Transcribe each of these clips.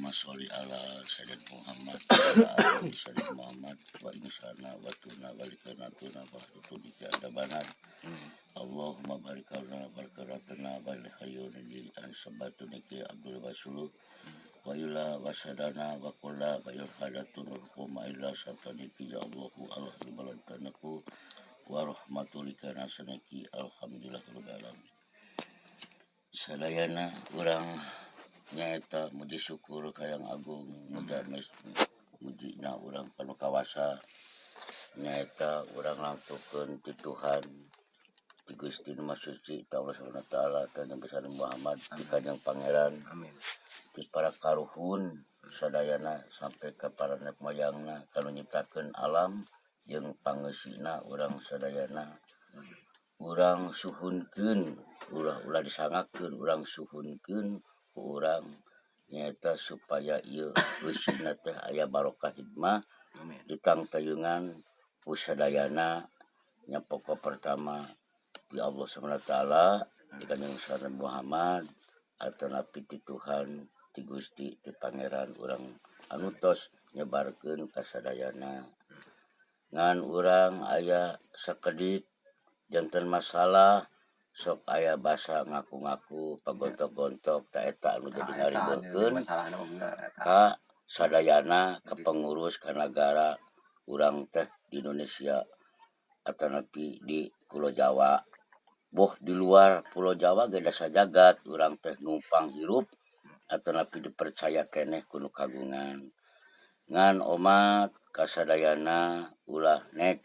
Allahumma sholli ala sayyidina Muhammad wa ala ali sayyidina Muhammad wa insana wa tuna wa likanatuna wa tunika adabanan. Allahumma barik lana barakaratana wa hayyuni an sabatuniki Abdul Basulu wa ila wasadana wa kulla wa ilhadatun hukuma illa sataniki ya Allahu Allah balatanaku wa rahmatulika nasanaki. Alhamdulillah rabbil alamin. Sadayana urang nyaeta muji syukur ka Yang Agung, muja mujina urang kanu kawasa, nyaeta urang langtukeun ti Tuhan, ti Gusti Nu Maha Suci, ti Allah Subhanahu wa Taala, ti Nabi Muhammad, ti Kanjeng Pangeran, Amin. Ti para karuhun sadayana sampai ka para nenek moyangna kanu nyiptakeun alam jeung pangeusina urang sadayana. Urang suhunkeun, ulah ulah disangakeun, urang suhunkeun ku urang nyaeta supaya ieu eusina teh aya barokah, hikmah, Amin. Ditangtayungan ku sadayana nya. Pokok pertama ti Allah Subhanahu wa Taala, ti Kanjeng Nabi Muhammad, atanapi ti Tuhan, ti Gusti, ti Pangeran urang anu tos nyebarkeun ka sadayana. Ngan urang aya sakedik janten masalah, sok aya basa ngaku-ngaku, pagontok-gontok. Ta eta anu jadi Tah, eta anu ngaribeutkeun masalahna mah bener eta. Ka sadayana, ka pengurus, ka nagara urang teh di Indonesia atanapi di Pulau Jawa, boh di luar Pulau Jawa ge, da sajagat urang teh numpang hirup atanapi dipercaya keneh ku nu kagungan. Ngan omat kasadayana ulah nek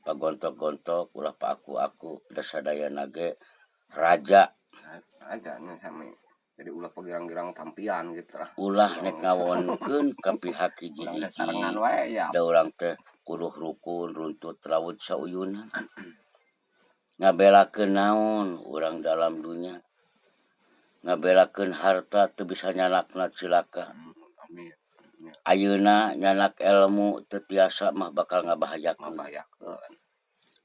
pagontok-gontok, ulah paaku-aku, da sadayana ge raja. Aja nya sami. Jadi ulah pagirang-girang tampian gitu lah. Ulah nek ngawonkeun ka pihak Urang teh hiji-hiji. Sarengan wae ya. Da urang teh kudu rukun, runtut laut sauyunan. Ngabelakeun naon urang dalam dunya? Ngabelakeun harta teu bisa nyanakna cilaka. Amin. Ya, Ayeuna nyanak ilmu teu tiasa mah bakal ngabahayakeun. Ngabahayakeun.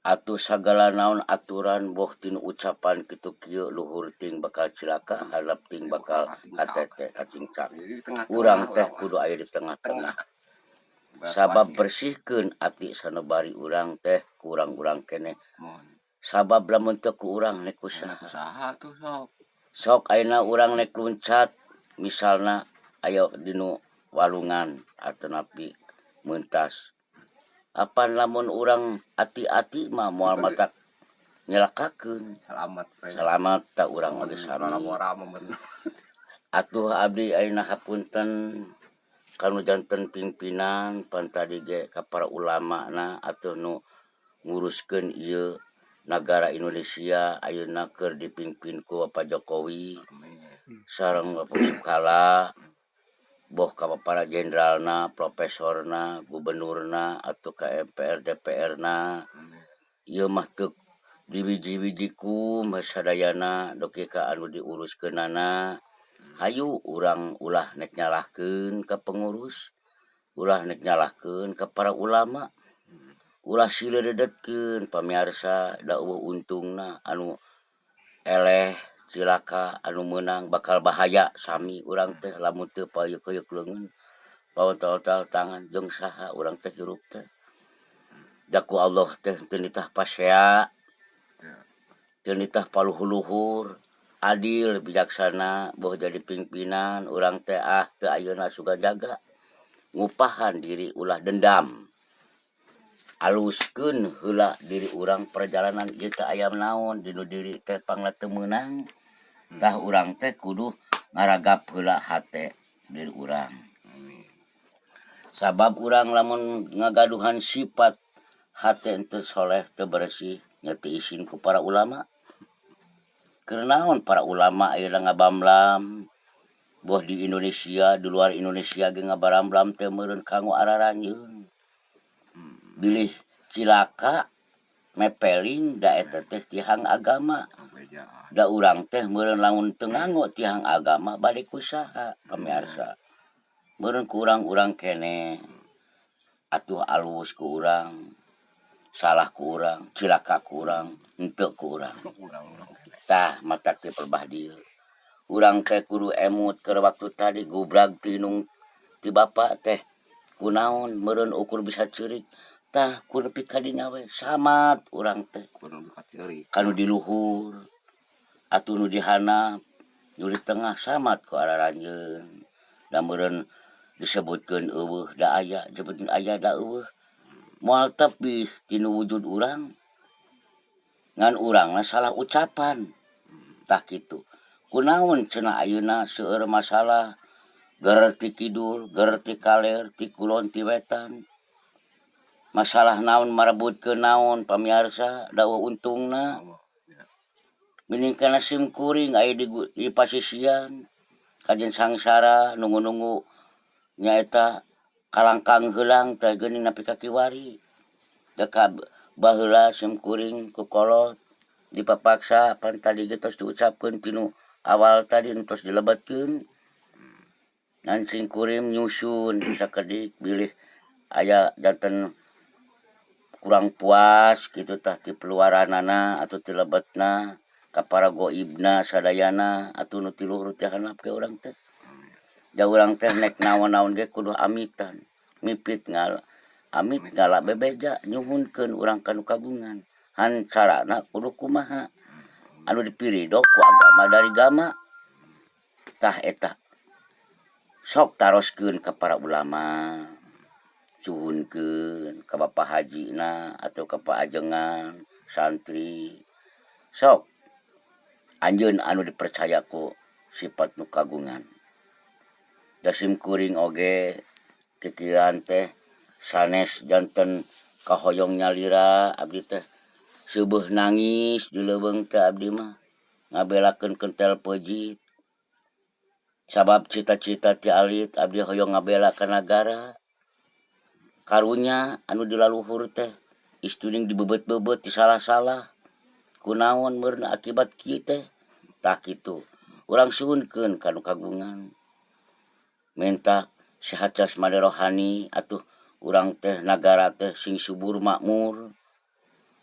Atuh sagala naon aturan, boh tinu ucapan kitu kieu, luhur ting bakal cilaka, handap ting bakal katete kacingcak. Jadi di tengah-tengah Urang teh urang mah. Kudu aya di tengah-tengah. Tengah. Sabab bersihkeun ati sanobari urang teh kurang-urang keneh. Mohon. Sabab lamun teu ku urang, nek ku Enak saha? Usaha tuh sok. Sok ayeuna urang nek luncat misalna aya dinu walungan atanapi mentas. Apan lamun urang ati-ati mah moal matak nyelakakeun. Selamat we. Selamat tak urang oge sami. Ora mah bener. Atuh abdi ayeuna hapunten kanu janten pimpinan, pan tadi ge ka para ulama na atuh nu nguruskeun ieu nagara Indonesia ayeuna keur dipimpin ku Bapak Jokowi Amin. Sareng Bapak Jusuf Kalla, boh ka para jenderalna, profesorna, gubernurna, atau ka MPR DPR na. Amin. Ieu mah teu dibiji-biji ku sadayana doki ka anu diuruskeunana. Hayu urang ulah nek nyalahkeun ka pengurus, ulah nek nyalahkeun ka para ulama, ulah silih dedetkeun pamiarsa, da euweuh untungna. Anu eleh cilaka, anu meunang bakal bahaya sami urang teh lamun teu payeuk-keuyeuh leungeun, paontal-ontal tangan. Jeung saha urang teh hirup teh? Da ku Allah teh teu nitah pasea, teu nitah paluhur-luhur. Adil, bijaksana, boh jadi pimpinan urang teh. Ah, teu ayeuna sugan jaga ngupahan diri, ulah dendam, aluskeun heula diri urang. Perjalanan ieu teh aya naon dinu diri teh pangna teu meunang. Tah, urang teh kudu ngaragap heula hate diri urang, sabab urang lamun ngagaduhan sifat hate teu soleh, teu bersih nya, teu isin ku para ulama. Keur naon para ulama ayeuna ngabamlam, boh di Indonesia, di luar Indonesia ge ngabaramblam teh meureun kanggo araranjeun bilih cilaka mepeling? Da eta teh tihang agama. Da urang teh meureun lamun teu nganggo tihang agama, bade ku saha, pamiarsa? Meureun ku urang-urang keneh. Atuh alus ku urang, salah ku urang, cilaka ku urang, henteu ku urang. Tah, matak teh perbah dieu. Urang teh kudu emut keur waktu tadi gubrag ti indung ti bapa teh kunaon meureun ukur bisa ceurik tah ku nepi ka dinya we samat urang teh. Kudu ka ceurik. Kanu di luhur atuh nu di handap nu di tengah samat ku araranjeun da meureun disebutkeun eueuh da aya, disebutkeun aya da eueuh, moal tepih tinu wujud urang ngan urangna salah ucapan tah kitu. Kunaon cenah ayeuna seueur masalah ger ti kidul, ger ti kaler, ti kulon, ti wetan. Masalah naon marebutkeun naon pamiarsa da eueuh untungna. Mending kana sim kuring aya di pasisian kajen sangsara nunggu-nunggu nyaeta kalangkang heulang teh geuning nepi ka kiwari. Da baheula sim kuring ku kolot dipapaksa pan tadi ge tos diucapkeun tinu awal tadi tos dilebetkeun. Ngan sim kuring nyusun sakedik bilih aya janten kurang puas kitu tah ti peluaranana atau ti lebetna ka para goibna sadayana atuh nu ti luhur ti handap ge urang teh. Da urang teh nek naon-naon ge kudu amitan mipit ngala amit ngala bebeja nyuhunkeun urang ka nu kagungan. Han carana kudu kumaha anu dipirido ku agama dari gama tah eta sok taroskeun ka para ulama, suhunkeun ka bapa hajina atau ka paajengan santri sok anjeun anu dipercaya ku sifat nu kagungan. Da sim kuring oge kikieuan teh sanes janten kahoyong nyalira abdi teh seubeuh nangis di leuweung teh abdi mah ngabelakeun kentel peujit sabab cita-cita ti alit abdi hoyong ngabela ka nagara. Karunya anu dilaluhur teh istuning dibeubet-beubet disalah-salah kunaon meureun akibat kieu teh tah kitu. Urang suhunkeun ka nu kagungan minta sehat jasmani rohani atuh urang teh nagara teh sing subur makmur,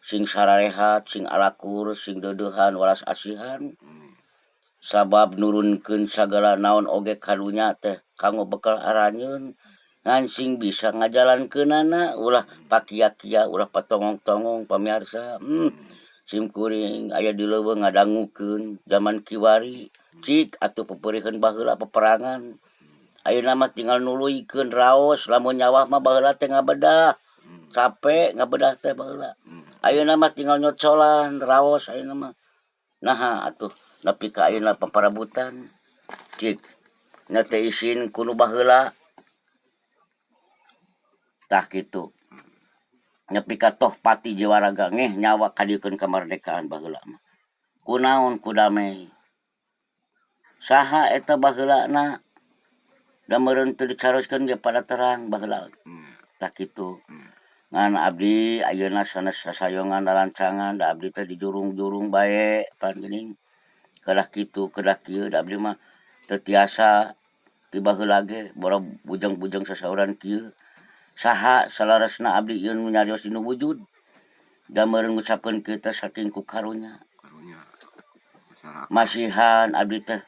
sing sararehat, sing alakur, sing deudeuhan walas asihan. Sabab nurunkeun sagala naon oge karunya teh kanggo bekal aranjeun ngan sing bisa ngajalankeunana ulah pakia-kia ulah patongong-tongong pamiarsa. Sim kuring aya di leuweung ngadangukeun zaman kiwari cik atuh peperiheun baheula peperangan. Ayeuna mah tinggal nuluykeun raos lamun nyawah mah baheula teh ngabedah capek ngabedah teh baheula. Ayeuna mah tinggal nyocolan raos ayeuna mah. Naha atuh nepi ka ayeuna paparabutan cik nya teh isin ku nu baheula tah kitu. Nepi ka toh pati jiwaraga ngeh nyawa kadieukeun kamardekaan baheula mah. Kunaon ku damai. Saha eta baheulana da meureun teu dicaroskeun ge pada terang baheula. Tah kitu. Ngan abdi ayeuna sanes sasayongan larancangan da abdi teh dijurung-jurung bae pan geuning. Kedah kitu kedah kieu da abdi mah teu tiasa ti baheula ge boro bujeng-bujeng sasauran kieu. Saha salaresna abdi ieu nu nyarios dina wujud da meureun ngucapkeun kieu teh saking ku karunya. Masihan abdi teh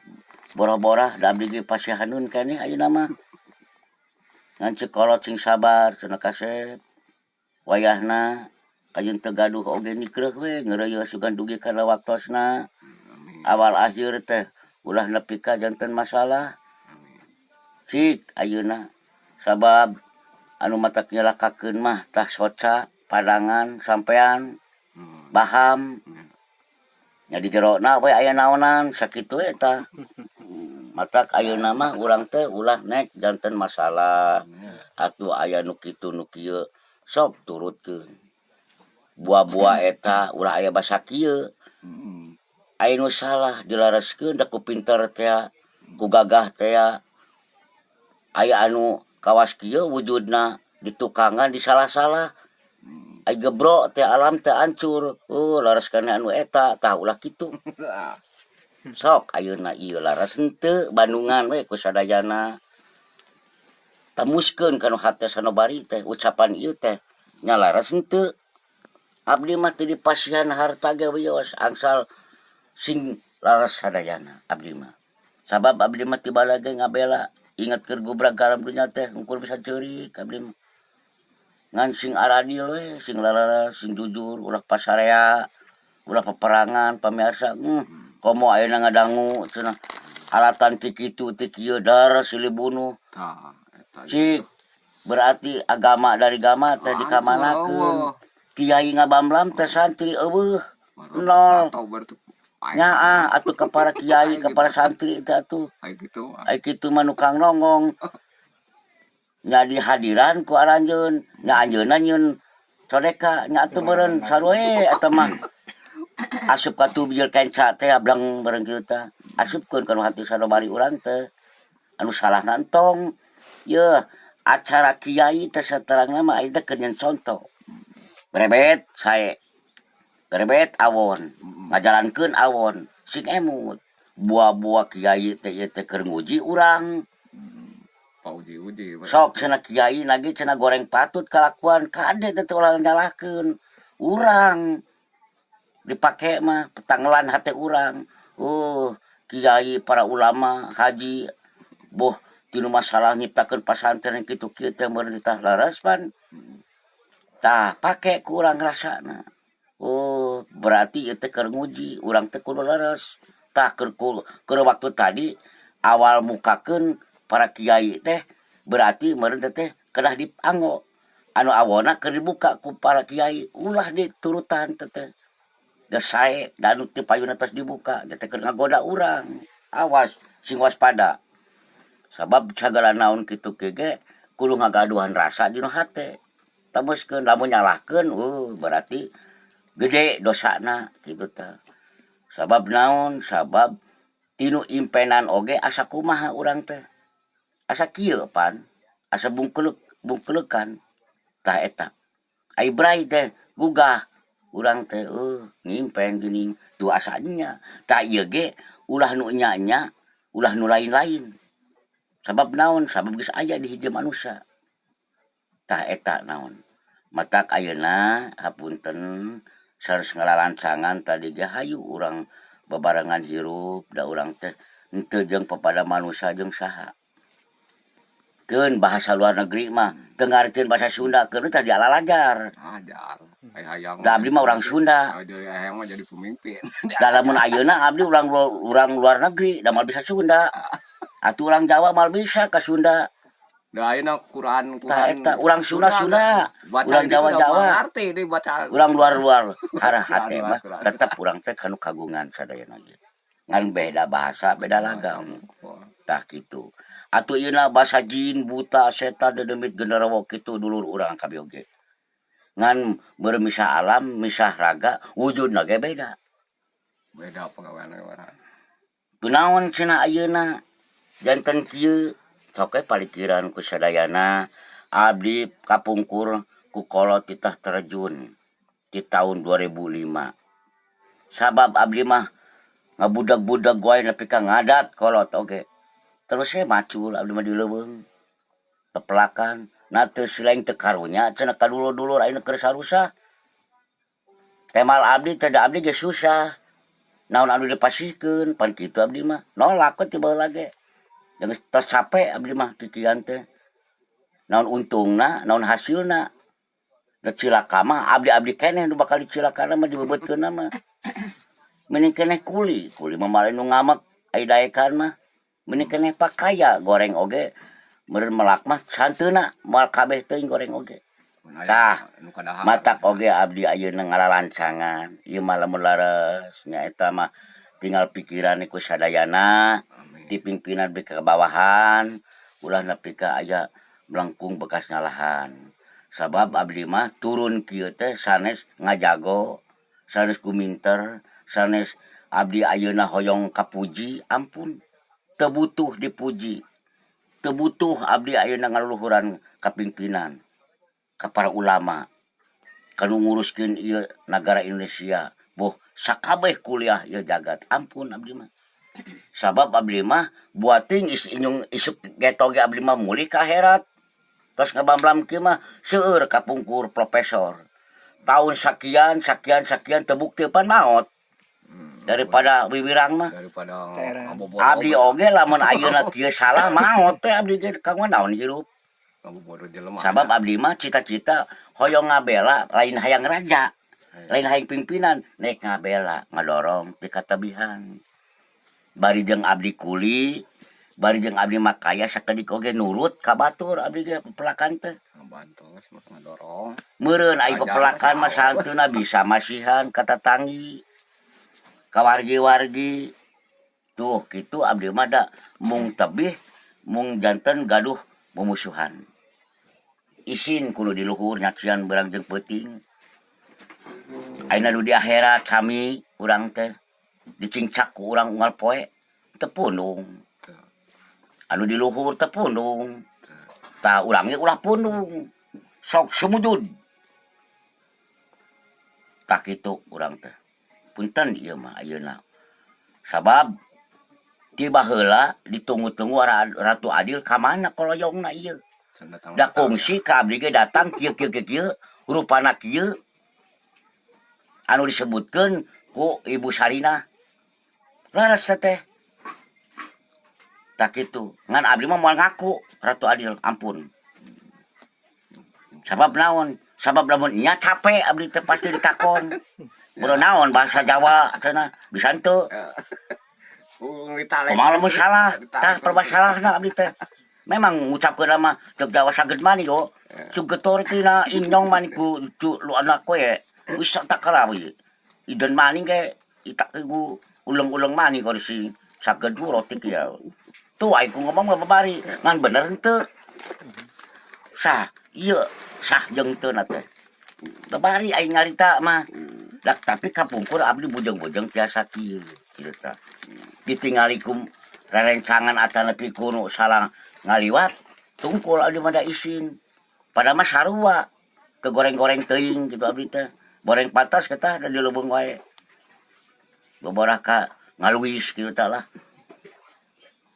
boro-borah da abdi ge pasihaneun keneh ayeuna mah. Ngan ceuk kolot sing sabar cenah kasep. Wayahna kajeun teu gaduh oge nikreuh we ngeureuyeuh sugan dugi kana waktosna. Awal akhir teh ulah nepi ka janten masalah. Cik ayeuna sabab anu matak nyelakakeun mah tah soca padangan sampean baham. Nya di jerona we aya naonan sakitu we tah. Matak ayeuna mah urang teh ulah nek janten masalah atuh aya nu kitu nu kieu sok turutkeun. Buah-buah eta ulah aya basa kieu. Aya nu salah dilareskeun da ku pinter teh ku gagah teh aya anu kawas kieu wujudna ditukangan disalah-salah. Ai gebro teh alam teh hancur. Laras kana anu eta tah ulah kitu. Sok ayeuna ieu laras henteu Bandungan we ku sadayana. Temuskeun kana hate sanobari teh ucapan ieu teh nya laras henteu. Abdi mah teu dipasihan harta ge wios angsal sing laras sadayana abdi mah. Sabab abdi mah ti baheula ge ngabela inget keur gubrag ka alam dunya teh ukur bisa ceurik abdi mah. Ngan sing aradil we, sing laleres, sing jujur, ulah pasarea, ulah peperangan pamirsa. Komo ayeuna ngadangu cenah alatan ti kitu ti kieu dar silih bunuh. Tah, eta. Cik, berarti agama dari gama teh dikamanakeun? Kiai ngabamblam teh santri euweuh. Nol. Atau berarti Nyaah atuh ka para kiai, ka para santri teh atuh. Kayak gitu. Ai kitu mah nukang nonggong. Nya dihadiran ku aranjeun, nya anjeunna nyieun codeka nya atuh meureun sarua we eta mah. Asup ka tubir kenca teh ableng bareng kieu teh. Asupkeun kana hati sanobari urang teh. Anu salahna entong. Yeuh, acara kiai teh saterangna mah ayeuna keur nyieun contoh. Berebet sae. Berebet awon, ngajalankeun awon, sing emut. Buah-buah kiai teh ieu teh keur nguji urang. Pauji-uji. Sok cenah kiai lagi cenah goreng patut kalakuan kade teh ulah nyalahkeun. Urang dipake mah petanggelan hate urang. Oh, kiai para ulama, haji boh tinu masalah nyiptakeun pasantren kitu kieu teh meureun tah leres pan. Tah pake ku urang rasana. Oh, berarti ieu teh keur nguji, urang teh kudu leres. Tah keur keur waktu tadi awal mukakeun para kiai teh berarti meureun teh kedah dianggo. Anu awonna keur dibuka ku para kiai ulah diturutan teh teh. Geus sae da anu ti payuna tos dibuka teh keur ngagoda urang. Awas sing waspada. Sabab sagala naon kitu ge kudu ngagaduhan rasa dina hate. Tembuskeun lamun nyalahkeun berarti gede dosana kitu tah. Sabab naon? Sabab tinu impenan oge asa kumaha urang teh. Asa kieu pan, asa bungkelek bungkelekan. Tah eta. Ai bray teh gugah urang teh ngimpen geuning tu asa nya. Tah ieu ge ulah nu nya-nya, ulah nu lain-lain. Sabab naon? Sabab geus aya di hiji manusia. Tah eta naon. Matak ayeuna hapunten sanes ngalalancangan tadi ge hayu urang babarengan hirup da urang teh henteu jeung papada manusia jeung saha. Keun bahasa luar negeri mah teu ngartieun bahasa Sunda keun teh dialalajar. Ajar. Ai hayang. Da abdi mah urang Sunda. Jadi hayang mah jadi pemimpin. Da lamun ayeuna abdi urang urang luar negeri da moal bisa Sunda. Atuh urang Jawa moal bisa ka Sunda. Da ayeuna Quran Tah Quran. Eta urang Sunda Sunda, Baca urang gitu Jawa udah Jawa, ngerti deh baca. Urang luar-luar arah hate Luar, mah luar. Tetep urang teh kanu kagungan sadayana ge. Ngan beda bahasa, beda lagam. Tah kitu. Atuh ieu bahasa jin, buta, setan, dedemit, genderuwo kitu dulur urang kabeh oge. Ngan bermisah alam, misah raga, wujudna ge beda. Beda pagawean urang. Kunaon cenah ayeuna janten kieu sok we palikiran ku sadayana. Abdi kapungkur ku kolot titah terjun di tahun 2005. Sabab abdi mah ngabudag-budag wae nepi ka ngadat kolot oge. Terus we macul abdi mah di leuweung. Pepelakan na teu sileng teu karunya cenah ka dulur-dulur ayeuna keur sarusah. Temal abdi teh da abdi geus susah. Naon anu dipasihkeun pan kitu abdi mah nolak we ti baheula ge. Geus tos capek abdi mah kikian teh. Naon untungna, naon hasilna. Da cilaka mah abdi-abdi keneh nu bakal dicilakana mah dibebeutkeunna mah. Mending keneh kuli, kuli mah malih nu ngamek ai daekan mah. Mending keneh pakaya goreng oge meureun melak mah santeuna moal kabeh teuing goreng oge. Tah, Nu kadahar. Matak oge abdi ayeuna ngalalancangan. Ieu mah lamun leres nyaeta mah tinggal pikiran ku sadayana Amin. Ti pimpinan nepi ka bawahan ulah nepi ka aya melengkung bekas nyalahan. Sabab abdi mah turun kieu teh sanes ngajago, sanes guminter, sanes abdi ayeuna hoyong kapuji, ampun. Teu butuh dipuji. Teu butuh abdi ayeuna ngaluluhuran ka pimpinan, ka para ulama, kanu nguruskeun ieu nagara Indonesia, boh sakabeh kuliah ieu jagat, ampun abdi mah. Sabab abdi mah buating is inyung isuk geto ge abdi mah mulih ka akhirat. Tos ngabamblam kieu mah seueur kapungkur profesor. Tahun sakian sakian sakian teu bukti pan maot. Daripada wiwirang mah. Daripada Daerah. ngabobodo. Abdi oge lamun ayeuna kieu salah maot teh abdi ge kanggo naon hirup. Ngabobodo jelema. Sabab abdi mah cita-cita hoyong ngabela, lain hayang raja, lain hayang pimpinan, nek ngabela ngadorong ti katabihan. Bari jeung abdi kuli, bari jeung abdi mah kaya sakedik oge nurut ka batur abdi ge pepelakan teh. Ngabantos mah ngadorong. Meureun ai Ajar pepelakan mah mah sahanteuna bisa masihan ka tatanggi, ka wargi-wargi. Tuh kitu abdi mah da mung tebih mung janten gaduh mumusuhan. Isin kudu di luhur nyaksian beurang jeung peuting. Ayeuna nu di akhirat sami urang teh dicingcak ku urang unggal poe teu pundung. Anu di luhur teu pundung. Tah urang ge ulah pundung. Sok sumujud. Tah kitu urang teh. Punten ieu mah ayeuna. Sabab ti baheula ditunggu-tunggu Ratu Adil ka mana koloyongna ieu. Can datang. Da kungsi ka abdi ge datang kieu kieu kieu kieu rupana kieu anu disebutkeun ku Ibu Sarina. Laras teh. Tah kitu. Ngan abdi mah moal ngaku Ratu Adil, ampun. Sabab naon? Sabab lamun nya capek abdi teh pasti ditakon. Boro naon bahasa Jawa cenah bisa henteu. Ditalek. Kumaha lamun salah? Tah permasalahna abdi teh. Memang ngucapkeun mah ceuk Jawa saged mani go. Sugetor tina inyong mani ku cu lu anak kowe. Wis tak karawi. Iden maning ke itak ku uleng-uleng mani ko si saged ku roti ya. Tuh aing ku ngomong mah babari ngan bener henteu. Sah, ieu sah jeung teu na teh. Babari aing nyarita mah. Dak tapi kapungkur abdi bujeng-bujeng tiasa kieu kieu tah. Ditingali ku rerencangan atanapi ku nu salah ngaliwat tungkul abdi mah da isin. Padahal mah sarua ke goreng-goreng teuing gitu abdi teh. Goreng patas kita da di leuweung wae. Boborah ka ngaluis kitu tah lah.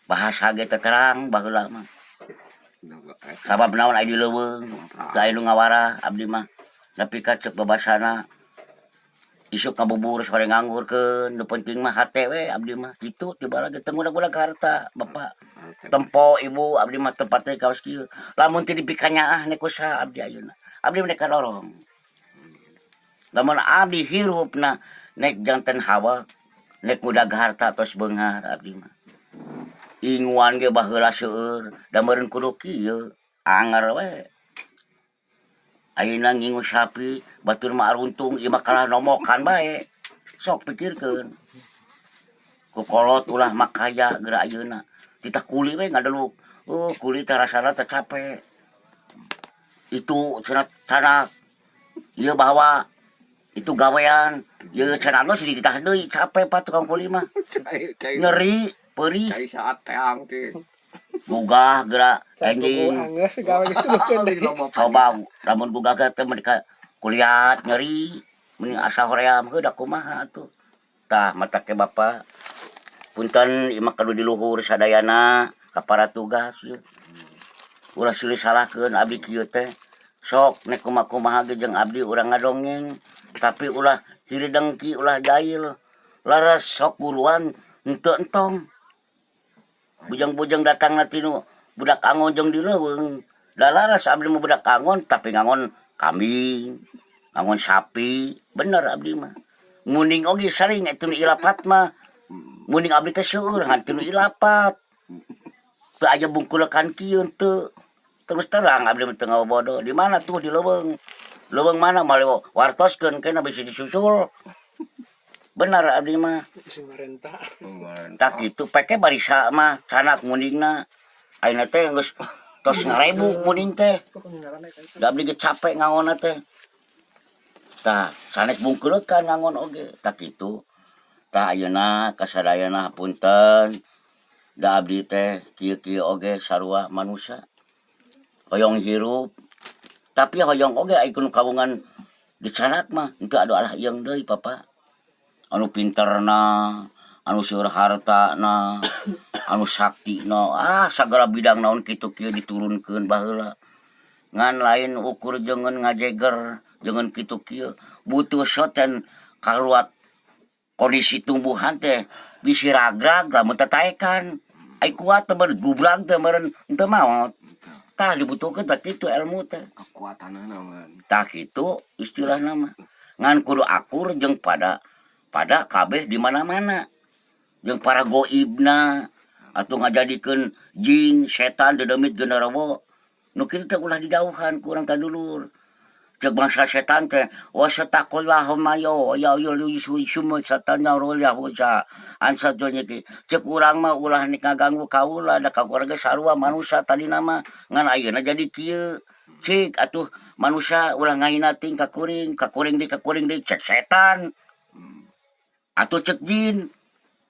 Bahasa ge teu terang baheula mah. Sabab naon aya di leuweung, teu aya nu ngawarah abdi mah. Nepi ka ceuk babasana isuk ngabubur sore nganggurkeun, nu penting mah hate we abdi mah kitu tiba lagi teu ngudag-ngudag harta bapak. Tempo ibu abdi mah tempatnya kawas kieu. Lamun teu dipikanyaah nek usaha abdi ayeuna. Abdi mah nek kadorong. Lamun abdi hirupna nek janten hawa nek ngudag harta tos beunghar abdi mah. Inguan ge baheula seueur da meureun kudu kieu anger we. Ayeuna ngingu sapi batur mah aruntung ieu mah kalah nomokan bae. Sok pikirkeun. Ku kolot ulah makaya geura ayeuna. Titah kuli we ngadeluk. Oh, kuli teh rasana teh capek. Itu cenah canak. Ieu bawa itu gawean. Ieu cenah geus dititah deui capek pak tukang kuli mah. Cai cai. Nyeri, perih. Cai saat teang teh. Gugah geura Sakuku enjing. Anggeus gawe gitu bukan deui. Coba lamun gugah ge teh mereka kuliat nyeri mending asa hoream heuh da kumaha atuh. Tah mata ke bapak punten ieu mah kudu di luhur sadayana ka para tugas ieu. Ulah silih salahkeun abdi kieu teh. Sok nek kumaha-kumaha ge jeung abdi urang ngadongeng tapi ulah hiri dengki ulah jahil. Laras sok buruan henteu entong. Bujang-bujang datang na tinu budak angon jeung di leuweung. Da laras abdi mah budak angon tapi ngangon kambing, ngangon sapi, bener abdi mah. Munding oge sering eta nu ilapat mah. Munding abdi teh seueur ngan teu nu ilapat. Teu aya bungkulekan kieu teu. Terus terang abdi mah teu ngabodo. Di mana tuh di leuweung? Leuweung mana mah wartoskeun kena bisa disusul. Benar abdi mah. Pemerintah. Tak kitu peke barisa mah canak mundingna. Ayeuna teh geus tos ngarebu munding teh. Da abdi ge capek ngangonna teh. Tah sanes bungkulekan ngangon oge tah kitu. Tah ayeuna kasadayana hapunten. Da abdi teh kieu-kieu oge sarua manusia. Hoyong hirup tapi hoyong oge aya nu kagungan dicanak mah henteu adu alah ieung deui papa. Anu pinterna, anu seueur hartana, anu saktina, ah sagala bidang naon kitu kieu diturunkeun baheula. Ngan lain ukur jeung ngajeger jeung kitu kieu butuh soten karuat. Kondisi tumbuhan teh bisi ragrag lamun tataekan. Ai kuat teh meureun gubrag teh meureun teu maot. Tah dibutuhkeun tah kitu ilmu teh. Kekuatanana mah. Tah kitu istilahna mah. Ngan kudu akur jeung pada pada kabeh di mana-mana. Jeung para goibna atau ngajadikeun jin, setan, dedemit, genderuwo. Nu kitu teh ulah dijauhan ku urang dulur. Cek bangsa setan teh wasataqullahu mayo ya yo summa satana rolia huja ansa ki. Cek urang mah ulah nik ngaganggu kaula, da ka ge sarua manusia tadina mah, ngan ayeuna jadi kieu. Cik atuh manusia ulah ngahina ting ka kuring, ka kuring deui, ka kuring deui, cek setan. Atuh cek jin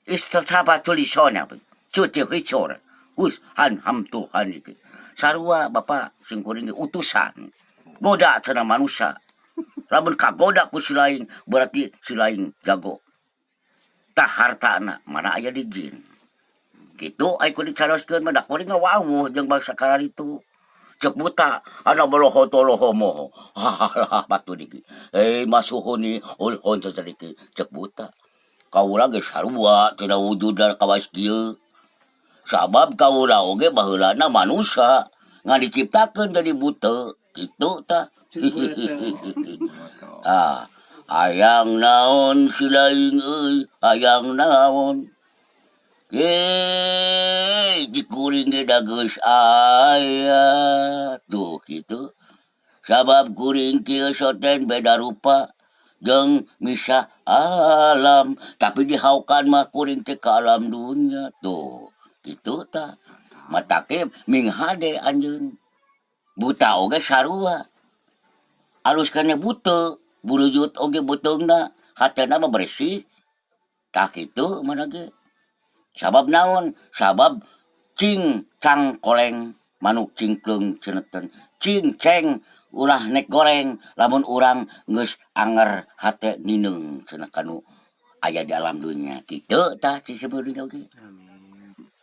istasaba tulisona cuti hicor hus han ham Tuhan itu sarua bapak sing kuring ge utusan goda cenah manusia. Lamun kagoda ku si lain berarti si lain jago. Tah hartana mana aya di jin kitu. Ai ku dicaroskeun mah da kuring ngawawuh jeung bangsa kararitu. Cek buta ana boloho toloho moho halah batu diki eh masuhuni ulhon sasadiki. Cek buta kaula ge sarua cenah wujudna kawas kieu, sabab kaula oge baheulana manusia ngan diciptakeun jadi buta kitu tah. Ah, hayang naon si lain euy, hayang naon ye di kuring ge da geus aya tuh kitu, sabab kuring kieu soten beda rupa jeung misah alam, tapi dihaukan mah kuring teh ka alam dunya tuh kitu tah. Matake ming hade anjeun buta oge sarua, alus keneh buta burujut oge beuteungna, hatena mah bersih. Tah kitu mana ge. Sabab naon? Sabab cing cang koleng manuk cingkleung ceneten, cing ceng ulah nek goreng lamun urang geus anger hate nineung cenah kanu aya di alam dunya kitu tah disebutna oge.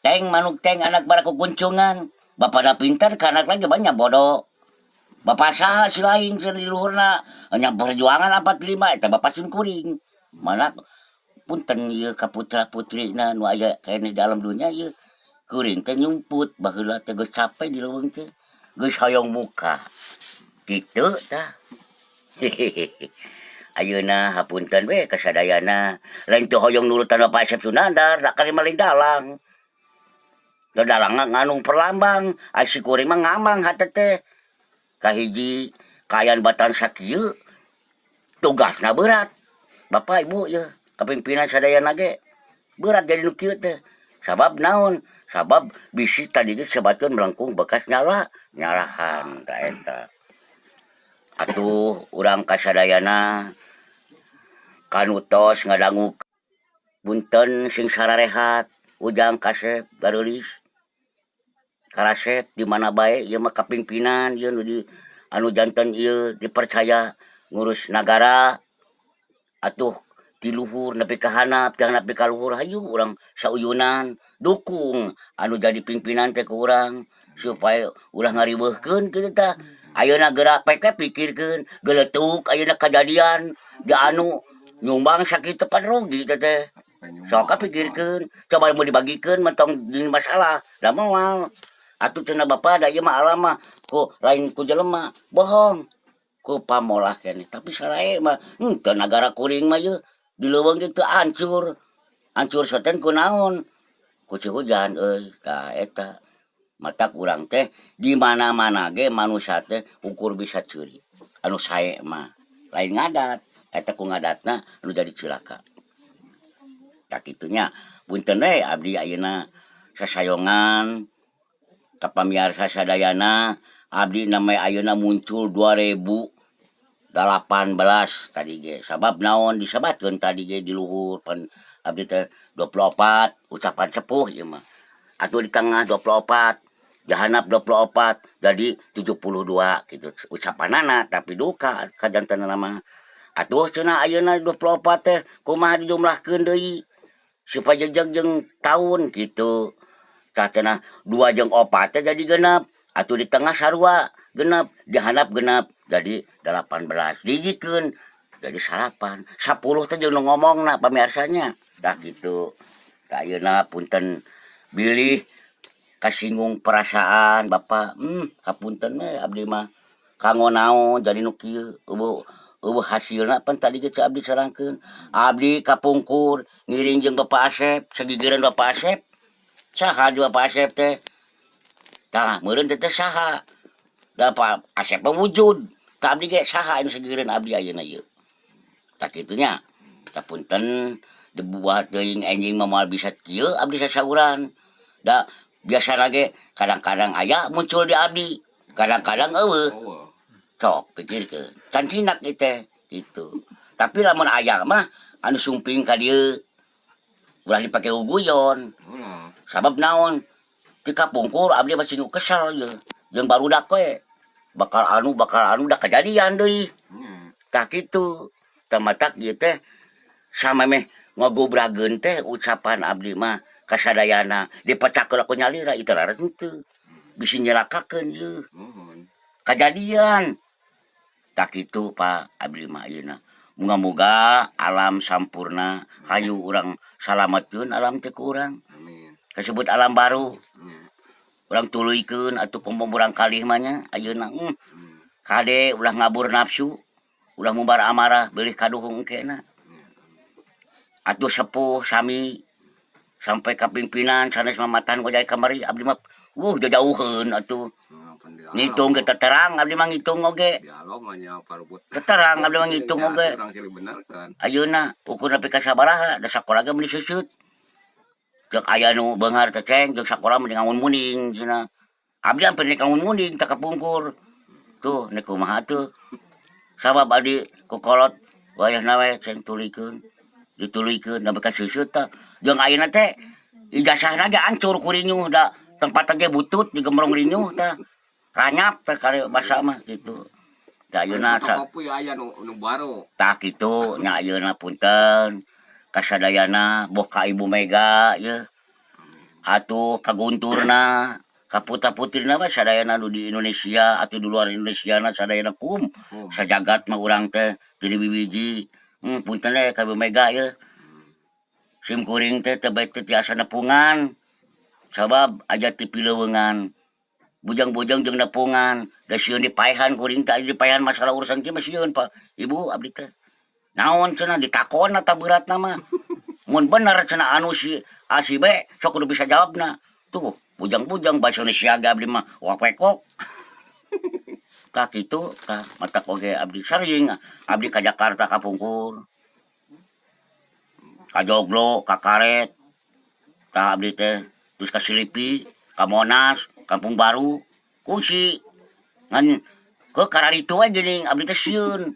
Teng manuk teng anak bara kukuncungan, bapana pintar ka anak lagi banyak bodoh. Bapak saha si lain cenah di luhurna nya perjuangan 45 eta bapak sim kuring. Mana punten ieu ka putra putrina nu aya keneh di alam dunya ieu, kuring teh nyumput baheula teh geus capek di leuweung teh geus hoyong muka kitu tah. Ayeuna hapunten we kasadayana, lain teu hoyong nurutan Bapak Asep Sunandar, da kari maling dalang. Da dalang nganung perlambang, ai si kuring mah ngamang hate teh. Kahiji kaayaan batan sakieu tugasna berat. Bapak Ibu ye kapimpinan sadayana ge berat jadi nu kieu teh. Sabab naon? Sabab bisi tadi ge sebatkeun melengkung bekas nyala nyalahan ta eta. Atuh urang kasadayana kanu tos ngadangu punten sing sararehat, Ujang, Kasep, Gareulis, Karasep, di mana bae ieu mah kapimpinan ieu nu di anu janten ieu dipercaya ngurus nagara. Atuh ti luhur nepi ka handap, ti handap nepi ka luhur, hayu urang sauyunan dukung anu jadi pimpinan teh ku urang supaya ulah ngariweuhkeun kitu tah. Ayeuna geura pek pikirkeun geletuk ayeuna kajadian di anu nyumbang sakitu pan rugi teh teh. Sok pikirkeun, coba mau dibagikeun mah tong jadi masalah da moal. Atuh cenah bapak da ieu mah alam mah ku lain ku jelema bohong ku pamolah keneh, tapi sarae mah henteu. Nagara kuring mah ieu di leuweung ge teu hancur hancur soten kunaon ku ci hujan euy. Tah eta matak urang teh di mana-mana ge manusia teh ukur bisa ceuri anu sae mah lain ngadat eta, ku ngadatna anu jadi cilaka. Tah kitunya, punten we abdi ayeuna sasayongan ka pamiarsa sadayana. Abdi namanya ayeuna muncul 2018 tadi ge, sabab naon disebatkeun tadi ge di luhur pan abdi teh 24 ucapan sepuh ieu mah. Atuh di tengah 24, jahanap 24, jadi 72 gitu ucapanana, tapi duka kajantenna mah. Atuh cenah ayeuna 24 teh kumaha dijumlahkeun deui supaya jejeg jeung taun gitu. Tah cenah dua jeung opat teh jadi genep, atuh di tengah sarua genep, di handap genep, jadi 18 dijikeun. Jadi 9 10 teh jeung nu ngomongna, pamiarsanya. Tah kitu. Tah, ayeuna punten bilih kasinggung perasaan Bapak. Hapunten we, abdi mah kanggo naon jadi nu kieu, euweuh euweuh hasilna. Pan tadi ge abdi sarangkeun, abdi kapungkur ngiring jeung Bapak Asep, sagigireun Bapak Asep. Saha jeung Bapak Asep teh? Tah, meureun teh teh saha da Pak Asep mah wujud. Tah, abdi ge saha anu sagigireun abdi ayeuna ieu? Tah, kitu nya. Tah, punten dibuat teuing, enjing mah moal bisa kieu abdi sasauran. Da biasa lagi kadang-kadang aya muncul di abdi, kadang-kadang euweuh. Oh. Sok pikirkeun, can cinak ieu teh gitu. Tapi lamun aya mah anu sumping ka dieu ulah dipake guguyon. Ulah. Sabab naon, ti kapungkur abdi masih nu kesel ye jeung barudak we bakal anu, bakal anu, da kejadian deui. Tah, kitu. Tah, matak ieu teh samemeh ngagobrageun teh ucapan abdi mah kasadayana dipecahkeun ku nyalira itu laras henteu bisi nyelakakeun ieu. Mohon. Kajadian. Tah, kitu, Pak. Abdi mah ayeuna muga-muga alam sampurna, hayu urang salametkeun alam teh ku urang. Amin. Kasebut alam baru. Urang tuluykeun atuh komo murang kalih mah nya ayeuna. Kade ulah ngabur nafsu, ulah mumbar amarah bilih kaduhung engkena. Atuh sepuh sami sampai ka pimpinan sanes mamatan gojai kamari, abdi mah wuh jauheun atuh. Nah, pan di alam Ngitung mah. Kita terang abdi mah ngitung oge. Di alam mah nya parubut. Keterang abdi mah ngitung oge. Urang silih bener kan. Ayeuna ukur nepi ka sabaraha, da sakola ge meuni seuseut. Ceuk aya nu beunghar teh, ceng jeung sakola mending ngangun munding cenah. Abdi hampir nek ngangun munding teh kapungkur. Tuh nek kumaha tuh. Sabab abdi ku kolot wayahna we ceng tuluykeun. Dituluykeun nepi ka seuseut tah. Jeung ayeuna teh ijazahna ge ancur ku rinyuh, da tempat ge butut digembrong rinyuh tah. Ranyap teh kare basa mah gitu. Tah, ayeuna sa Fotokopi aya nu nu baru. Tah, kitu nya. Ayeuna punten kasadayana, boh ka Ibu Mega ye atuh, ka Gunturna, ka putra-putrina mah sadayana nu di Indonesia atau di luar Indonesia na sadayana kum Kum. Sajagat mah urang teh jadi bibiji. Punten we ka Ibu Mega ye, sim kuring teh teu bae teu tiasa nepungan sabab aja ti pileuweungan bujang-bujang jeung nepungan, da sieun dipaehan kuring teh. Aya dipaehan masalah urusan kieu mah sieun, Pak, Ibu. Abdi teh naon cenah ditakon eta beratna mah mun bener cenah anu si A si B sok kudu bisa jawabna. Tuh bujang-bujang bahasa Indonesia ge abdi mah wapekok. Tah, kitu. Tah, matak oge abdi sering abdi ka Jakarta kapungkur, ka Joglo, ka Karet. Tah, abdi teh terus ka Silipi, ka Monas, Kampung Baru, kungsi ngan ke kararitu we geuning abdi teh sieun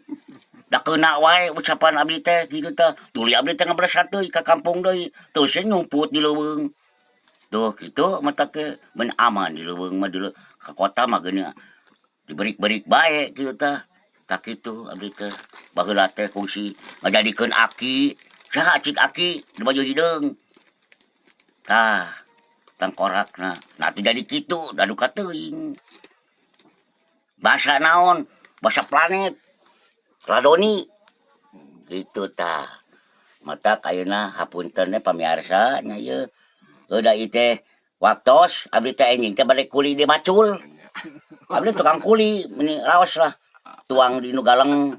da keuna wae ucapan abdi teh kitu. Tah, tuluy abdi teh ngabresat deui ka kampung deui, terus nyumput di leuweung. Tuh kitu, matak ge mun aman di leuweung mah, di ka kota mah geuning diberik-berik bae kitu. Tah tah, kitu. Abdi teh baheula teh kungsi ngajadikeun aki. Saha cik aki di baju hideung? Tah, tangkorakna. Nah, teu jadi kitu da duka teuing. Bahasa naon? Bahasa planet Ladoni gitu. Tah, matak ayeuna hapunten we pamiarsa nya ieu. Udah ieu teh waktos abdi teh enjing teh bade kuli di macul. Abdi tukang kuli meni raos lah tuang di nu galeng.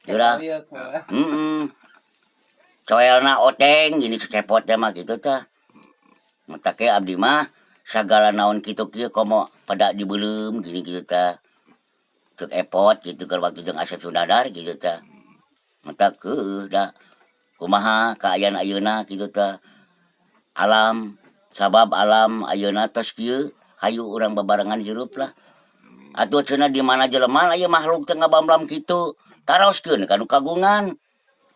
Yaudah. Heeh. Coelna oteng gini secepot teh mah gitu tah. Matak ge abdi mah sagala naon kitu kieu komo pada dibeuleum gini gitu tah. Ceuk epot gitu keur waktu jeung Asep Sunandar gitu tah. Matak heueuh da kumaha kaayaan ayeuna kitu tah. Alam sabab alam ayeuna tos kieu, hayu urang babarengan hirup lah. Atuh cenah di mana jelema aya makhluk teh ngabamblam kitu. Taroskeun ka nu kagungan.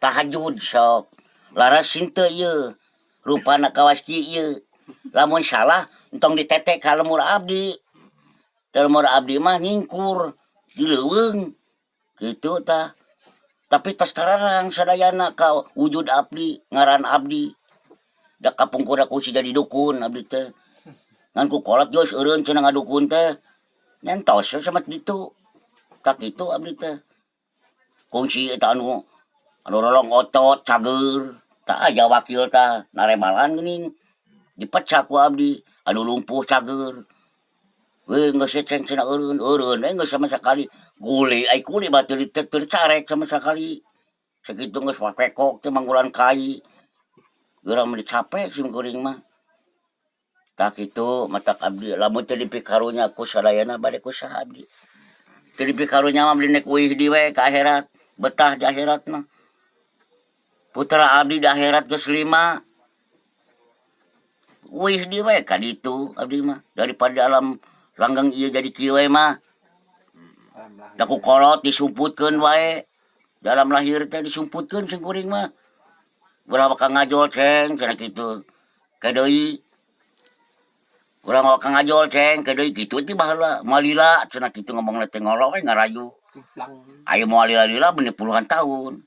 Tahajud sok. Laras henteu ieu. Rupana kawas kieu ieu. Lamun salah entong ditetek ka lemur abdi. Da lemur abdi mah nyingkur di leuweung. Kitu tah. Tapi tos tararang sadayana ka wujud abdi, ngaran abdi. Da kapungkur aku jadi dukun abdi teh. Ngan ku kolot geus eureun cenah ngadukun teh. Nyentos sama kitu. Tah, kitu abdi teh. Kungsi eta anu anu rolong otot cager tah aya wakil tah narebalan geuning dipecak ku abdi anu lumpuh cager we geus ceng cenah eureun eureun we geus sama sakali gule ai kuli mah teu teu dicarek sama sakali sakitu geus pekok teh manggulan kai geura mah capek sim kuring mah. Tah kitu matak abdi lamun teu dipikarunya ku sadayana bade ku saha abdi teu dipikarunya mah abdi nek uih di we ka akhirat betah di akhirat mah. Putra abdi di akhirat geus 5 uih di we ka ditu abdi mah daripada alam langgeng ieu jadi kieu we mah. Da ku kolot disumputkeun wae dalam lahir teh disumputkeun sing kuring mah ulah bakal ngajol ceng cenah kitu ke deui urang bakal ngajol ceng ke deui kitu ti baheula moal lila cenah kitu ngomongna teh ngolo we ngarayu aya moal lila-lila bener puluhan tahun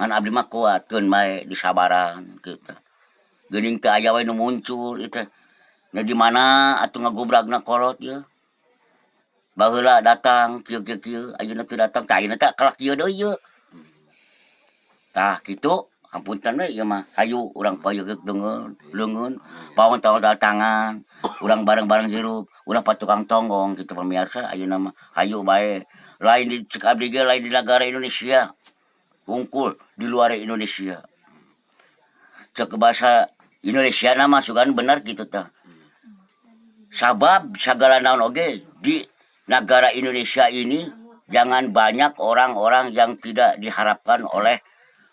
ngan abdi mah kuatkeun bae disabaran kitu geuning teu aya we nu muncul ieu teh nya di mana atuh ngagubragna kolot ieu. Baheula datang kieu kieu kieu ayeuna teu datang tah ayeuna teh kalak kieu deui ieu. Tah kitu hapunten we ieu mah hayu urang payeugeup deungeun leungeun paon tangan urang bareng-bareng hirup ulah patukang tonggong kitu pamirsa ayeuna mah hayu bae lain di cek abdi ge lain di nagara Indonesia hungkul di luar Indonesia. Cek bahasa Indonesia na mah sugan bener kitu tah. Sabab sagala naon oge di negara Indonesia ini jangan banyak orang-orang yang tidak diharapkan oleh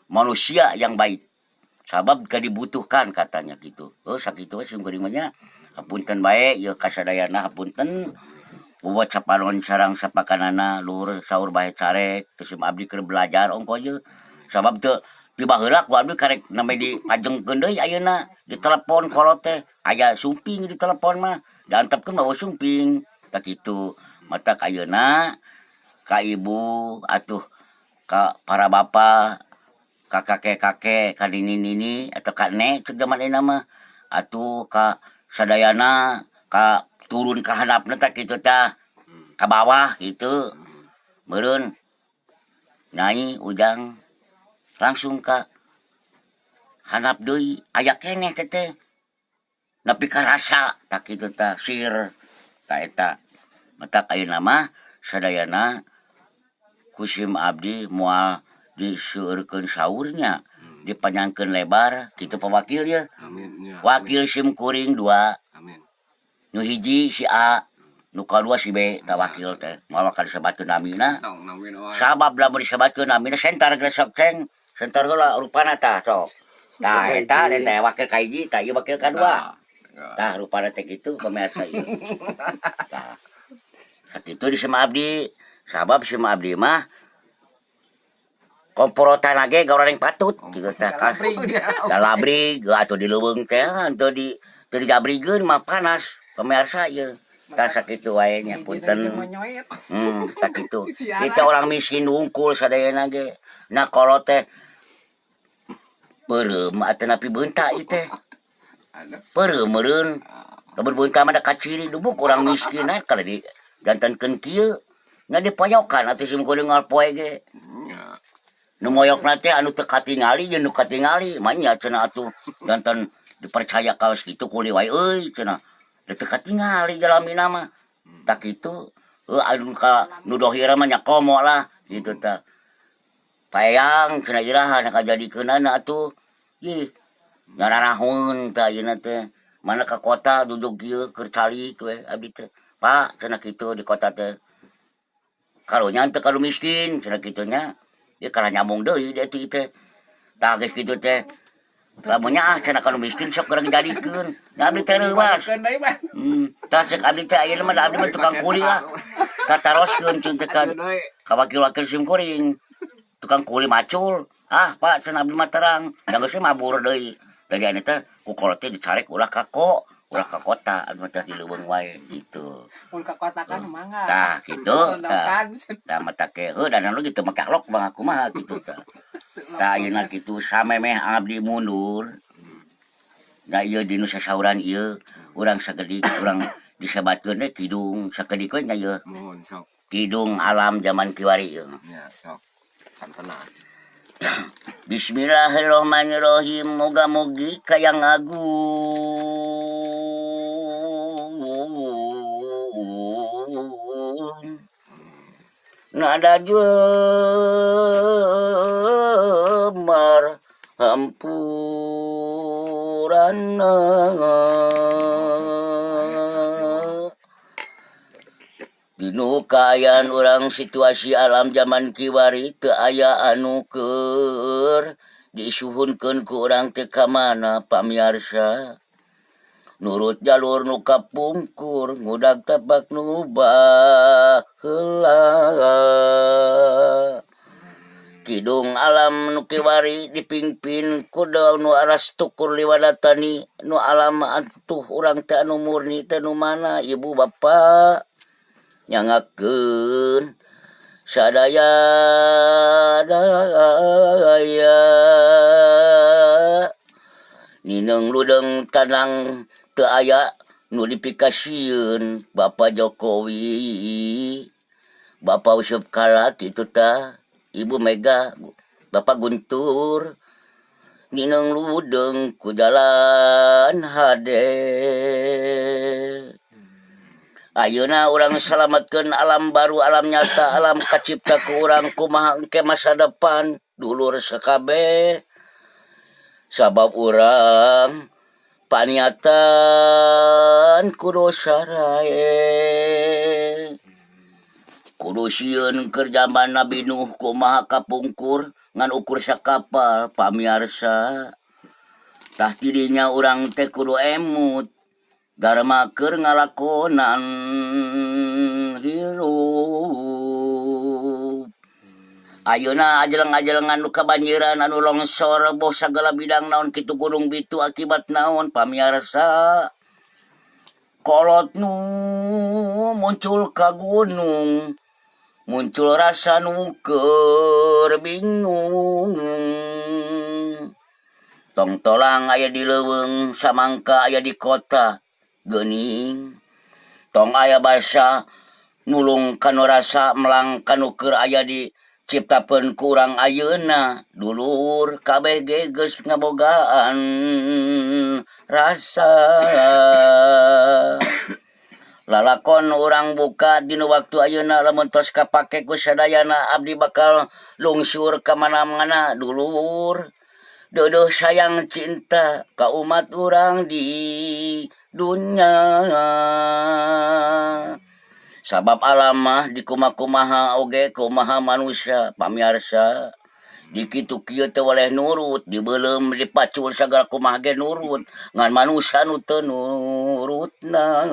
manusia yang baik. Sabab gak dibutuhkan katanya gitu. Oh sakitu we sim kuring mah nya. Hapunten bae ieu kasadayana hapunten. Buat sapanon sarang sapakanana luhur saur bae carek geus abdi keur belajar ongko ieu. Sabab teu ti baheula ku abdi karek namanya dipajengkeun deui ayeuna di telepon kolot teh aya sumping di telepon mah diantepkeun bawa sumping tah kitu. Matak ayeuna ka ibu atuh ka para bapak ka kakek-kakek ka nini-nini atau ka nek cek zaman ayeuna mah atuh ka sadayana ka turun ka handapna tah kitu tah ka bawah kitu meureun Nyai Ujang langsung ka handap deui aya keneh teh teh nepi ka rasa tah kitu tah sir tah eta. Matak ayeuna mah sadayana ku sim abdi moal diseueurkeun saurnya dipanjangkeun lebar kitu Pak Wakil ye. Amin ya. Wakil sim kuring 2. Amin. Nu hiji si A, nu kadua si B tah wakil teh. Moal bakal disebatkeun namina. Tong namina wae. Sabab lamun disebatkeun namina sentar gresok ceng, sentar heula rupana tah sok. Tah eta teh wakil ka hiji, tah ieu wakil kadua. Tah rupana teh kitu pemirsa ieu. Tah. Sakitu di sim abdi, sabab sim abdi mah komporotan ge goreng patut kitu tah. Galabrig atuh di leuweung teh teu di teu digabrigkeun mah panas pemirsa ieu. Tah sakitu wae nya punten. Tah kitu. Itu orang miskin wungkul sadayana ge. Nah kolot teh beureum atuh napi beunta ieu teh. Beureum meureun. Lamun beunta mah da kaciri dubuk orang miskin nah kalau di jantankeun kieu nya dipoyokan atuh sim kuring poe ge. Nu moyokna teh anu teu katingali jeung nu katingali mah nya cenah atuh jantan dipercaya kaos kitu kuli wae euy cenah. Da teu katingali jalamina mah. Tah kitu heuh anu ka nu dohira mah nya komo lah kitu tah. Paeyang cenah iraha na kajadikeunana atuh. Ih nyararahun tah ayeuna teh. Mana ka kota duduk kieu keur calik we abdi teh. Pak cenah kitu di kota teh. Karunya teu ka nu miskin cenah kitu nya. Ieu kalah nyambung deui dia teh teh. Tah geus kitu teh. Lamun nyaah cenah ka nu miskin sok geura ngajadikeun. Nya abdi teh reuwas. Tah cek abdi teh ayeuna mah da abdi mah tukang kuli lah. Tah taroskeun cun teh ka wakil-wakil sim kuring. Tukang kuli macul. Ah Pak cenah abdi mah terang. Da geus mabur deui. Jadi anu teh ku kolot teh dicarek ulah ka ulah ka kota abdi mah teh di leuweung wae gitu. Mun ka kota kan mangga. Tah kitu tah. Tah mata ke heuh dan anu gitu make alok bang aku mah gitu tah. Tah ayeuna kitu samemeh abdi mundur. Da ieu dinu sasauran ieu urang sakedik urang disebatkeun we kidung sakedik we nya ieu. Mohon sok. Kidung alam zaman kiwari ieu. Nya sok. Santenan. Bismillahirrahmanirrahim, moga-mogi kayang agung nada jemar hampurana. Dinu kaayaan urang situasi alam zaman kiwari teu aya anu keur disuhunkeun ku urang teh ka mana pamiarsa, nurut jalur nu kapungkur, ngudag tapak nu baheula. Kidung alam nu kiwari dipingpin ku nu aras tukur liwadatani nu alam atuh urang teh anu murni teh nu mana, ibu bapa? Nyangakeun sadaya daya, nineung ludeung tanang, teu aya nu dipikasieun. Bapak Jokowi, Bapak Jusuf Kalla kitu tah, Ibu Mega, Bapak Guntur, nineung ludeung ku jalan hade. Ayeuna urang salametkeun alam baru, alam nyata, alam kacipta ku urang, kumaha engke masa depan dulur sakabeh, sabab urang paniatan kudu sarae, kudu sieun. Keur zaman Nabi Nuh kumaha kapungkur ngan ukur sakapal, pamiarsa. Tah, tidinya urang teh kudu emut Dharma keur ngalakonan hirup. Ayeuna ajeleng-ajelengan nu kabanjiran, anu longsor, boh sagala bidang naon kitu, gunung bitu, akibat naon, pamiarsa? Kolot nu muncul ka gunung, muncul rasa nu keur bingung. Tongtolang aya di leuweung, samangka aya di kota geuning. Tong aya basa nulung kanu rasa melang kanu keur aya di ciptakeun ku urang ayeuna. Dulur kabeh ge geus ngabogaan rasa. Lalakon urang buka dina waktu ayeuna, lamun tos kapake ku sadayana, abdi bakal lungsur ka mana-mana. Dulur, deudeuh sayang cinta ka umat urang di dunya, sabab alam mah dikumaha-kumaha oge, kumaha manusia, pamiarsa, dikitu kieu teu weleh nurut, dibeuleum, dipacul sagala kumaha ge nurut, ngan manusia nu teu nurutna.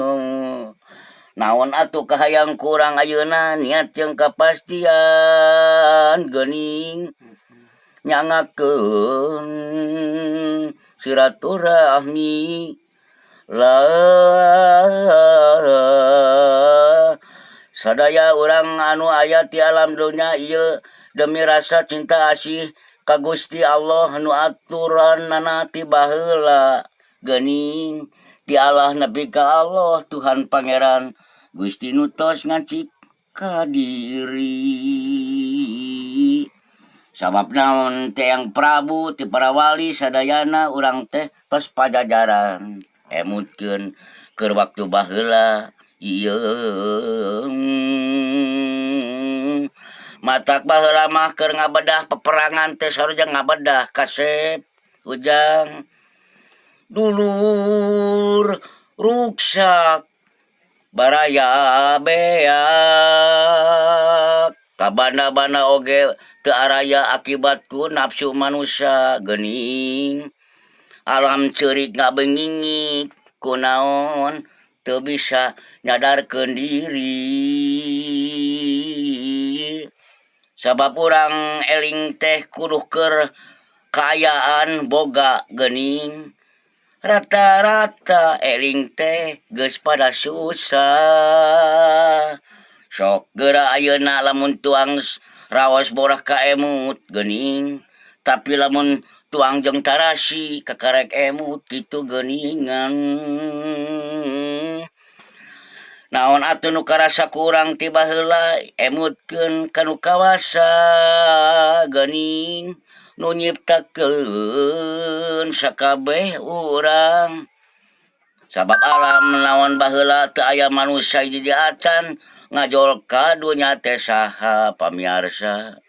Naon atuh kahayang ku urang ayeuna? Niat jeung kapastian geuning, nyangakeun silaturahmi lah sadaya urang anu aya ti alam dunya ieu, demi rasa cinta asih ka Gusti Allah nu aturanana ti baheula geuning, ti Allah nepi ka Allah Tuhan Pangeran Gusti nu tos ngacipta diri. Sabab naon teh, yang Prabu ti para wali sadayana urang teh tos pajajaran. Emutkeun keur waktu baheula ieu. Matak baheula mah keur ngabedah peperangan teh saruja ngabedah kasep ujang dulur ruksak baraya beak kabanda-banda oge teu araya akibat ku nafsu manusia geuning. Alam ceurik ngabengingik kunaon, teu bisa nyadarkeun diri, sabab urang eling teh kudu keur kaayaan boga geuning. Rata-rata eling teh geus pada susah. Sok geura ayeuna lamun tuang raos borak ka emut geuning, tapi lamun tuang jeung tarasi kakarek emut kitu geuningan. Naon atuh nu karasa kurang ti baheula, emutkeun ka nu kawasa geuning nu nyiptakeun sakabeh urang. Sabab alam naon baheula teu aya manusia di acan ngajol ka dunya teh saha, pamiarsa?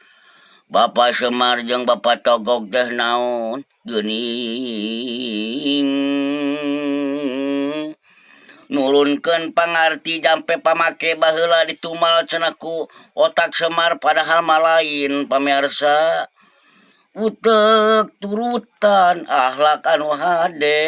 Bapak Semar jeung Bapak Togog teh naon geuning nurunkeun pangarti jampe pamake baheula ditumal cenah ku otak Semar, padahal mah lain, pamiarsa. Utek turutan akhlak anu hade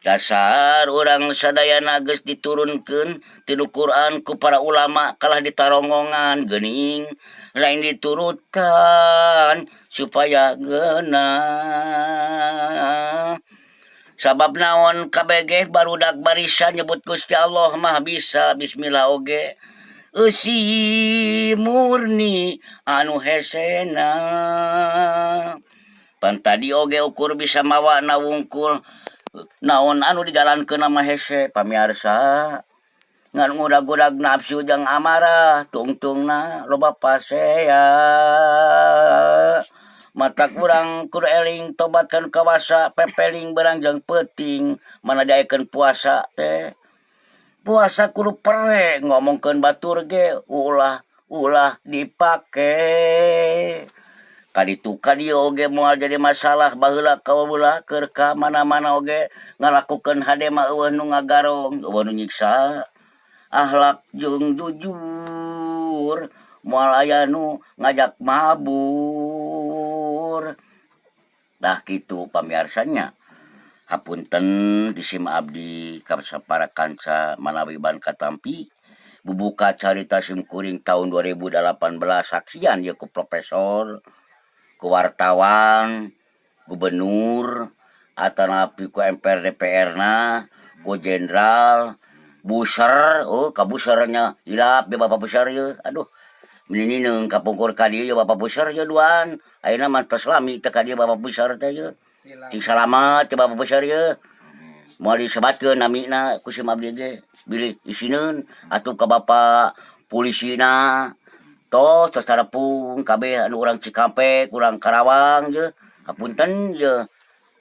dasar urang sadayana geus diturunkeun tina Quran ku para ulama, kalah ditarongongan geuning, lain diturutan supaya geunah. Sabab naon, KBG barudak barisan nyebut Gusti Allah mah bisa bismillah oge eusi murni anu hesena. Pan tadi oge ukur bisa mawa na wungkul naon anu dijalankeun mah hese, pamiarsa. Ngan ngudag-ngudag nafsu jeung amarah, tungtungna loba pasea. Mata kurang kudu eling tobat kan kawasa pepeling berang jeung peuting mana diayakeun puasa teh. Puasa kudu pere, ngomongkeun batur ge ulah ulah dipake. Kaditu kadieu oge moal jadi masalah. Baheula kaula keur ka mana-mana oge ngalakukeun hade mah euweuh nu ngagarong, euweuh nu nyiksa. Akhlak jeung jujur, moal aya nu ngajak mabur. Tah kitu, pamiarsa nya. Hapunten disim abdi ka para kanca manawi ban katampi bubuka carita simkuring tahun 2018, saksian ieu ku profesor, ku wartawan, gubernur, atanapi ku MPR DPR na, ku jenderal, buser. Oh, ka busernya hilap ya, Bapak Buser ye. Aduh, meni kapungkur ka dieu ye Bapak Buser ye duaan. Ayeuna mah tos lami teu ka dieu Bapak Buser teh ye. Cing salamat teh Bapak Buser ye. Moal disebatkeun namina ku sim abdi ge bilih isineun. Atuh ka Bapak Polisina tos tos tarepung kabeh anu urang Cikampek, urang Karawang ye. Hapunten ye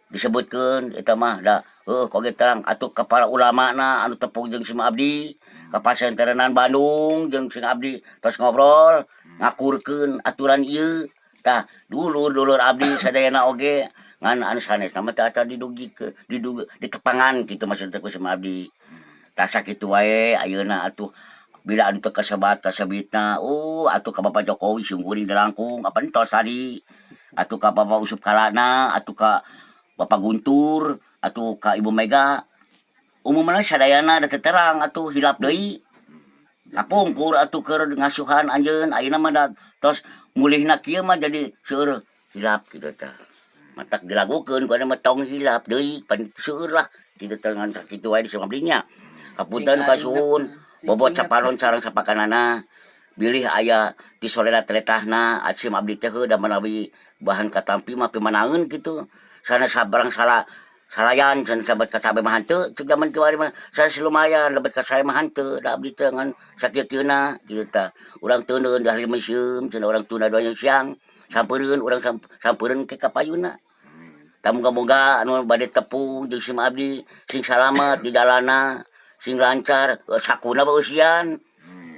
disebutkeun eta mah da heuh oge terang. Atuh ka para ulamana anu tepung jeung sim abdi, ka pasantrenan Bandung jeung sing abdi tos ngobrol ngakurkeun aturan ieu. Tah dulur-dulur abdi sadayana oge ngan anu sanesna mah teu acan didugikeun, didug ditepangan kitu maksud teh ku sim abdi. Tah sakitu wae ayeuna. Atuh bila anu teu kasebat kasebitna, oh, atuh ka Bapak Jokowi simkuring dilangkung apa entos tadi, atuh ka Bapak Jusuf Kalana, atuh ka Bapak Guntur, atuh ka Ibu Mega, umumna sadayana da terang. Atuh hilap deui kapungkur atuh keur ngasuhan anjeun, ayeuna mah da tos mulihna kieu mah jadi seueur hilap kitu. Tah matak dilagukeun ku mah tong hilap deui, pan seueur lah kitu teh. Ngan sakitu wae di abdi nya. Hapunten, kasuhun bobot sapanon sareng sapakanana bilih aya ti soleda teletahna sim abdi teh da manawi bahan katampi mah pimanangeun kitu. Sanes sabarang salah salayan cenah sabat ka sabe mah henteu, cek zaman kiwari mah sanes lumayan lebet ka saya mah henteu. Da abdi teh ngan sakieu-kieuna kitu. Tah urang teuneun da museum cenah, urang tuna doa siang sampereun, urang sampereun ke ka payuna. Tah muga-muga anu bade tepung jeung sim abdi sing salamet di jalana, sing lancar sakuna beusian.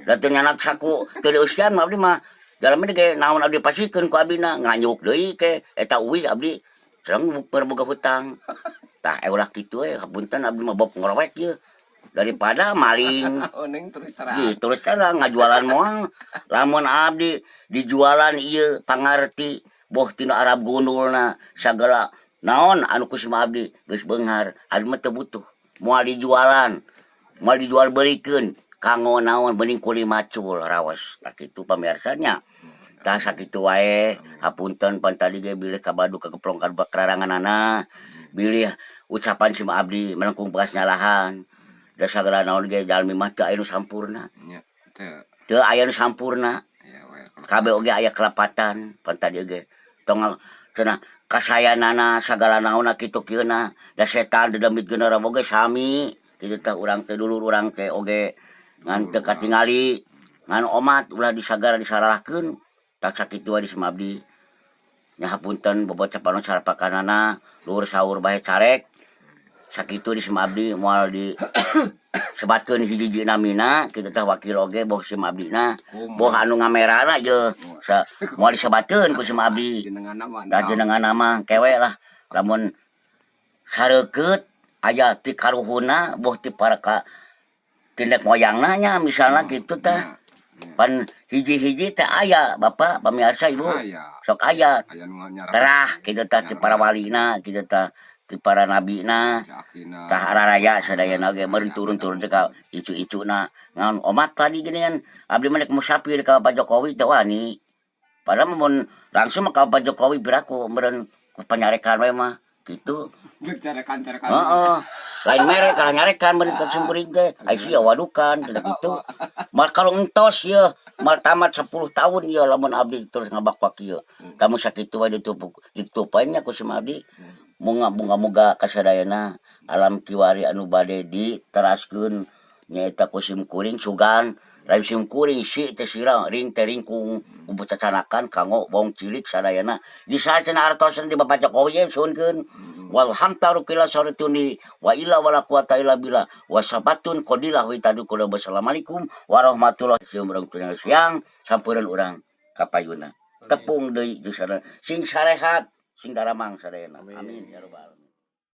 Da teu nyanak saku teu dieusian mah abdi mah jalmi ge naon abdi pasikeun ku abdina nganyuk deui ke eta uih abdi sareng boga hutang. Tah ulah kitu we. Hapunten, abdi mah bab ngorowek ye daripada maling. Oh, neng terus terang. Ih, terus terang ngajualan moal lamun abdi dijualan ieu pangarti boh tina Arab gundulna sagala naon anu ku sim abdi geus beunghar, abdi mah teu butuh, moal dijualan, moal dijual belikeun kanggo naon, mending kuli macul raos. Tah kitu, pamirsa nya. Tah sakitu wae, hapunten pan tadi ge bilih kabadu kageplong ka kararanganana, bilih ucapan sim abdi melengkung bekas nyalahan. Da sagala naon ge jalmi mah teu aya nu sampurna. Nya, teu. Teu aya nu sampurna. Ya we. Kabeh oge aya kelepatan. Pan tadi ge tong cenah kasayanana sagala naonna kitu kieuna, da setan dedemit generawo ge sami. Kitu tah urang teh, dulur urang teh oge ngan teu katingali, ngan omat ulah disagara disaralahkeun. Tak sakitu wae di sim abdi nya, hapunten bobot sapanon sarapakanana, luhur sahur bae carek. Sakitu di sim abdi, moal di sebatkeun hiji-hiji namina kitu tah. Wakil oge boh sim abdina, boh anu ngamerana je moal disebatkeun ku sim abdi. Jenengan mah. Da jenengan mah kewe lah, lamun sareukeut aya ti karuhuna, boh ti para ka tindak moyangna nya, misalna kitu tah. Pan hiji-hiji teh aya, Bapak pamirsa, Ibu. Aya. Sok aya. Aya nu nyarah. Terah kitu tah ti para walina kitu tah, ti para nabina. Yakina. Tah, araraya sadayana oge meureun turun-turun teh ka icu-icuna. Ngan omat tadi geuningan abdi mah nek musafir ka Pak Jokowi teh wani, padahal mun langsung mah ka Pak Jokowi piraku meureun panyarekan we mah kitu. Carekan-carekan. Heeh. Lain merek kalah nyarekan meureun ka simkuring teh. Ai sia wadukan cenah kitu. Mal kalau entos ye, mal tamat 10 tahun ye lamun abdi terus ngabakpak ieu. Kamu sakitu wae ditutup ditutup nya ku sim abdi. Bunga bunga muga kasadayana alam kiwari anu bade diteraskeun nyaeta ku sim kuring, sugan lain sim kuring, si teh sira, ring teh ringkung, kubu cacanakan kanggo wong cilik sadayana di saat cenah artosan di Bapak Jokowi ye suhunkeun wal hamtaru kila sarituni wa illa wala quwata illa billah wasabatun qadilah wa tadukul. Wassalamualaikum warahmatullahi wabarakatuh. Siang sampureun urang kapayuna, tepung deui jeung sadayana, sing sarehat, sing daramang sadayana, amin ya rabbal alamin.